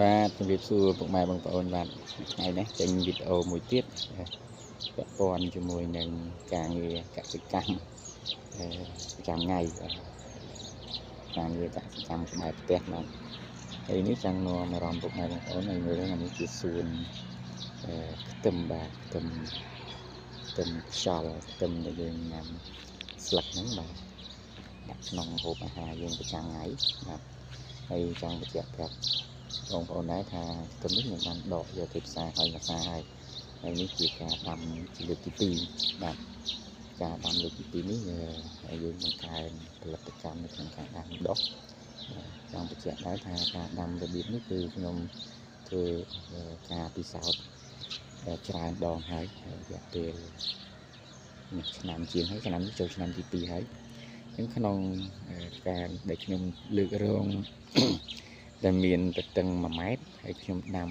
បាទជំរាបសួរពុកម៉ែបងប្អូនបាទថ្ងៃនេះចេញវីដេអូមួយទៀតពាក់ព័ន្ធជាមួយនឹងការងារកសិកម្មប្រចាំថ្ងៃការងារកសិកម្មក្បែរផ្ទះបាទហើយនេះចង់នាំអារម្មណ៍ពុកម៉ែបងប្អូនឲ្យមើលនេះជាសួនខ្ទឹមបាទខ្ទឹមខ្យល់ខ្ទឹមដែលយើងញ៉ាំស្លឹកហ្នឹងបាទដាក់ក្នុងហូបអាហារយើងប្រចាំថ្ងៃបាទហើយចង់បញ្ជាក់ប្រាប់បងប្អូនដែរថាខ្ទឹមនេះខ្ញុំបានដកយកទៅផ្សារហើយមួយសារហើយហើយនេះជាការដាំជាលើកទី2បាទការដាំលើកទី2នេះយើងបង្កើនផលិតកម្មនៅក្នុងការដាំដុះចង់បញ្ជាក់ដែរថាការដាំរបៀបនេះគឺខ្ញុំធ្វើការពិសោធន៍ច្រើនដងហើយរយៈពេលមួយឆ្នាំជាងហើយឆ្នាំនេះចូលឆ្នាំទី2ហើយអញ្ចឹងក្នុងការដែលខ្ញុំលើករងដែលមានទទឹង1ម៉ែត្រហើយខ្ញុំដាំ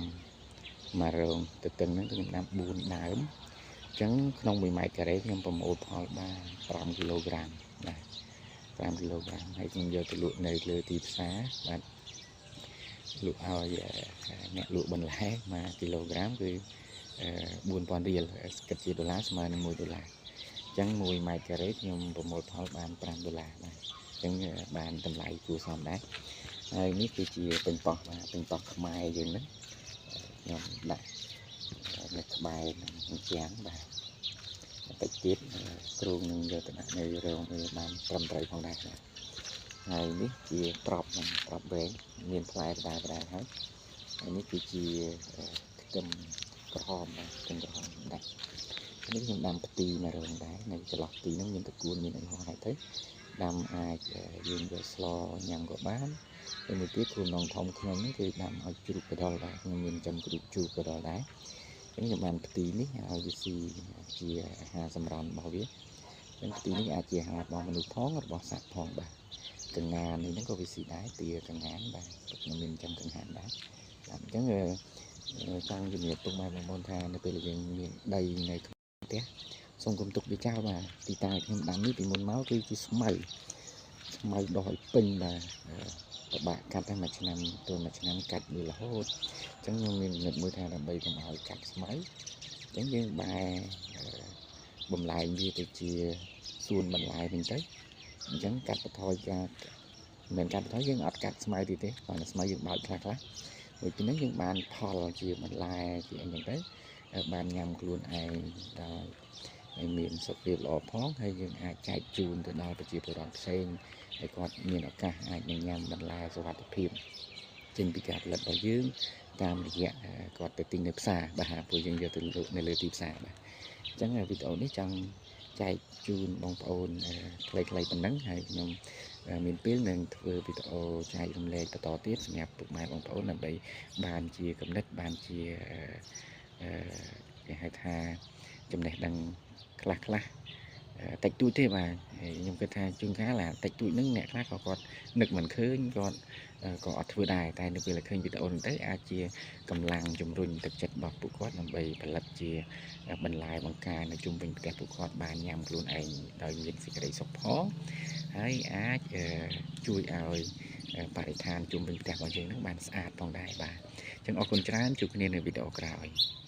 មួយរងទទឹងហ្នឹងខ្ញុំដាំ4ដើមអញ្ចឹងក្នុង1ម៉ែត្រការ៉េខ្ញុំប្រមូលផលបាន5គីឡូក្រាមណា5គីឡូក្រាមហើយខ្ញុំយកទៅលក់នៅលើទីផ្សារបាទលក់ឲ្យអ្នកលក់បន្លែ1គីឡូក្រាមគឺ4000រៀលគិតជាដុល្លារស្មើនឹង1ដុល្លារអញ្ចឹង1ម៉ែត្រការ៉េខ្ញុំប្រមូលផលបាន5ដុល្លារបាទអញ្ចឹងបានតម្លៃគួរសមដែរហើយនេះគឺជាប៉េងប៉ោះបាទប៉េងប៉ោះខ្មែរយើងហ្នឹងខ្ញុំដាក់នៅក្បែរនឹងជាងបាទបន្តិចទៀតគ្រូនឹងយកទៅដាក់នៅរោងវាបានត្រឹមត្រូវផងដែរបាទហើយនេះជាត្រប់នឹងត្រប់វែងមានផ្លែបដាបដាហើយហើយនេះគឺជាខ្ទឹមក្រហមបាទខ្ទឹមក្រហមដាក់នេះខ្ញុំដាំផ្ទីមួយរងដែរនៅចន្លោះផ្ទីហ្នឹងមានតកួនមានអីហោះហើយទៅដាំអាចយើងយកស្លញ៉ាំក៏បានហើយមួយទៀតគ្រូនងធំខ្ញុំនេះគឺដាំឲ្យជ្រូកកដុលដែរខ្ញុំមានចំជ្រូកកដុលដែរអញ្ចឹងខ្ញុំបានផ្ទីនេះឲ្យវាស៊ីជាអាហារសម្រន់របស់វាអញ្ចឹងផ្ទីនេះអាចជាអាហាររបស់មនុស្សផងរបស់សត្វផងបាទកង្ហាននេះហ្នឹងក៏វាស៊ីដែរទាកង្ហានបាទខ្ញុំមានចំកង្ហានដែរបាទអញ្ចឹងចង់ជំរាបពុកម៉ែបងប្អូនថានៅពេលយើងមានដីនៅក្នុងផ្ទះសូមកុំទុកវាចោលបាទទីតាខ្ញុំដាំនេះពីមុនមកគឺជាស្មៅស្មៅដោះឲ្យពេញបាទពិបាកកាត់តែមួយឆ្នាំទៅមួយឆ្នាំកាត់វារហូតអញ្ចឹងខ្ញុំមានគំនិតមួយថាដើម្បីកុំឲ្យកាត់ស្មៅអញ្ចឹងយើងបែរបំលែងវាទៅជាសួនបន្លែវិញទៅអញ្ចឹងកាត់បន្ថយការមិនកាត់បន្ថយយើងអត់កាត់ស្មៅទៀតទេគ្រាន់តែស្មៅយើងបើកខ្លះខ្លះមួយពីហ្នឹងយើងបានផលជាបន្លែជាអីចឹងទៅបានញ៉ាំខ្លួនឯងដល់ហើយមានសុខភាពល្អផងហើយយើងអាចចែកជូនទៅដល់ប្រជាពលរដ្ឋផ្សេងហើយគាត់មានឱកាសអាចនឹងញ៉ាំបន្លែសុវត្ថិភាពចេញពីការផលិតរបស់យើងតាមរយៈគាត់ទៅទិញនៅផ្សារបាទព្រោះយើងយកទៅលក់នៅលើទីផ្សារបាទអញ្ចឹងវីដេអូនេះចង់ចែកជូនបងប្អូនខ្លីៗប៉ុណ្ណឹងហើយខ្ញុំមានពេលនឹងធ្វើវីដេអូចែករំលែកបន្តទៀតសម្រាប់ពុកម៉ែបងប្អូនដើម្បីបានជាគំនិតបានជាគេហៅថាចំណេះដឹងខ្លះខ្លះតិចតួចទេបាទខ្ញុំគិតថាជួនកាលអាតិចតួចហ្នឹងអ្នកខ្លះក៏គាត់នឹកមិនឃើញគាត់ក៏អត់ធ្វើដែរតែនៅពេលឃើញវីដេអូហ្នឹងទៅអាចជាកម្លាំងជំរុញទឹកចិត្តរបស់ពួកគាត់ដើម្បីផលិតជាបន្លែបង្ការនៅជុំវិញផ្ទះពួកគាត់បានញ៉ាំខ្លួនឯងដោយមានសេចក្តីសុខផងហើយអាចជួយឲ្យបរិស្ថានជុំវិញផ្ទះរបស់យើងនឹងបានស្អាតផងដែរបាទអញ្ចឹងអរគុណច្រើនជួបគ្នានៅវីដេអូក្រោយ។